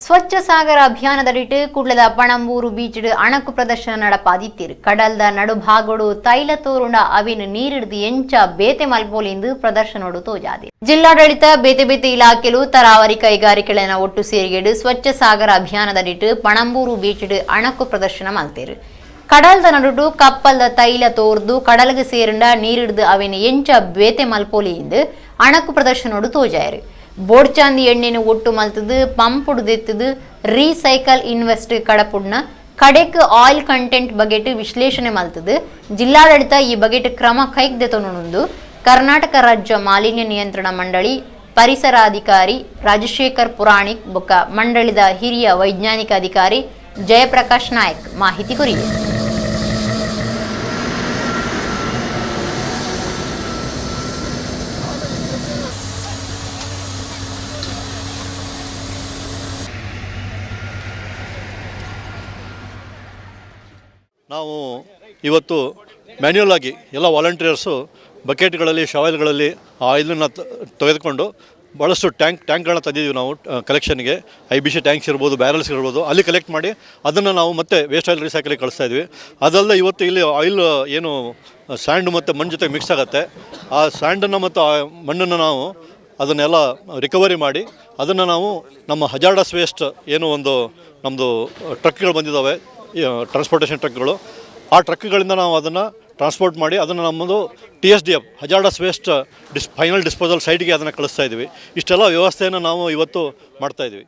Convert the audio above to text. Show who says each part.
Speaker 1: Swachh Sagar ಅಭಿಯಾನದಡಿಟ್ ಕುಡ್ಲದ ಪಣಂಬೂರು ಬೀಚ್ಡ್ ಅಣಕು ಪ್ರದರ್ಶನ ನಡಪಾದಿತ್ತೀರು. ಕಡಲ್ದ ನಡುಭಾಗೋಡು ತೈಲ ತೋರುಂಡ ಅವಿನ ನೀರಿಡ್ದು ಎಂಚ ಬೇತೆ ಮಲ್ಪೋಲಿಂದು ಪ್ರದರ್ಶನೋಡು ತೋಜಾದೆ. ಜಿಲ್ಲಾಡಳಿತ ಬೇತೆ ಬೇತೆ ಇಲಾಖೆಲು ತರಾವರಿ ಕೈಗಾರಿಕೆಗಳನ್ನ ಒಟ್ಟು ಸೇರಿಗೆಡು ಸ್ವಚ್ಛ ಸಾಗರ ಅಭಿಯಾನದಡಿಟ್ ಪಣಂಬೂರು ಬೀಚ್ಡ್ ಅಣಕು ಪ್ರದರ್ಶನ ಮಲ್ತೇರು. ಕಡಲ್ದ ನಡುಟು ಕಪ್ಪಲ್ದ ತೈಲ ತೋರ್ದು ಕಡಲ್ಗೆ ಸೇರುಂಡ ನೀರಿಡ್ದು ಅವಿನ ಎಂಚ ಬೇತೆ ಮಲ್ಪೋಲಿಂದು ಅಣಕು ಪ್ರದರ್ಶನೋಡು ತೋಜಾಯರು. ಬೋಡ್ಚಾಂದಿ ಎಣ್ಣೆನು ಒಟ್ಟು ಮಲ್ತದು ಪಂಪುಡು ದೆತ್ತದು ರೀಸೈಕಲ್ ಇನ್ವೆಸ್ಟ್ ಕಡಪುಡ್ನ ಕಡೆಕ್ ಆಯಿಲ್ ಕಂಟೆಂಟ್ ಬಗೆಟ್ ವಿಶ್ಲೇಷಣೆ ಮಲ್ತದು ಜಿಲ್ಲಾಡಳಿತ ಈ ಬಗೆಟ್ ಕ್ರಮ ಕೈಗೆತ್ತಿಕೊಂಡು ಕರ್ನಾಟಕ ರಾಜ್ಯ ಮಾಲಿನ್ಯ ನಿಯಂತ್ರಣ ಮಂಡಳಿ ಪರಿಸರಾಧಿಕಾರಿ ರಾಜಶೇಖರ್ ಪುರಾಣಿಕ್ ಬೊಕ್ಕ ಮಂಡಳಿದ ಹಿರಿಯ ವೈಜ್ಞಾನಿಕ ಅಧಿಕಾರಿ ಜಯಪ್ರಕಾಶ್ ನಾಯಕ್ ಮಾಹಿತಿ ಕೊರಿದೆ.
Speaker 2: ನಾವು ಇವತ್ತು ಮ್ಯಾನ್ಯುಯಲ್ ಆಗಿ ಎಲ್ಲ ವಾಲಂಟಿಯರ್ಸು ಬಕೆಟ್ಗಳಲ್ಲಿ ಶಾವೆಲ್ಗಳಲ್ಲಿ ಆ ಆಯಿಲನ್ನು ತೆಗೆದುಕೊಂಡು ಭಾಳಷ್ಟು ಟ್ಯಾಂಕ್ಗಳನ್ನ ತಂದಿದ್ದೀವಿ ನಾವು ಕಲೆಕ್ಷನ್ಗೆ. IBC thanks ಇರ್ಬೋದು, ಬ್ಯಾರಲ್ಸ್ ಇರ್ಬೋದು, ಅಲ್ಲಿ ಕಲೆಕ್ಟ್ ಮಾಡಿ ಅದನ್ನು ನಾವು ಮತ್ತೆ ವೇಸ್ಟ್ ಆಯಿಲ್ ರೀಸೈಕಲಿಗೆ ಕಳಿಸ್ತಾ ಇದ್ವಿ. ಅದಲ್ಲದೆ ಇವತ್ತು ಇಲ್ಲಿ ಆಯಿಲ್ ಏನು ಸ್ಯಾಂಡ್ ಮತ್ತು ಮಣ್ಣು ಜೊತೆ ಮಿಕ್ಸ್ ಆಗುತ್ತೆ. ಆ ಸ್ಯಾಂಡನ್ನು ಮತ್ತು ಆ ಮಣ್ಣನ್ನು ನಾವು ಅದನ್ನೆಲ್ಲ ರಿಕವರಿ ಮಾಡಿ ಅದನ್ನು ನಾವು ನಮ್ಮ ಹಜಾರ್ಡಸ್ ವೇಸ್ಟ್ ಏನು ಒಂದು ನಮ್ಮದು ಟ್ರಕ್ಗಳು ಬಂದಿದ್ದಾವೆ, ಟ್ರಾನ್ಸ್ಪೋರ್ಟೇಷನ್ ಟ್ರಕ್ಗಳು, ಆ ಟ್ರಕ್ಗಳಿಂದ ನಾವು ಅದನ್ನು ಟ್ರಾನ್ಸ್ಪೋರ್ಟ್ ಮಾಡಿ ಅದನ್ನು ನಮ್ಮದು TSDF hazardous waste final disposal ಸೈಟ್ಗೆ ಅದನ್ನು ಕಳಿಸ್ತಾ ಇದ್ವಿ. ಇಷ್ಟೆಲ್ಲ ವ್ಯವಸ್ಥೆಯನ್ನು ನಾವು ಇವತ್ತು ಮಾಡ್ತಾಯಿದ್ವಿ.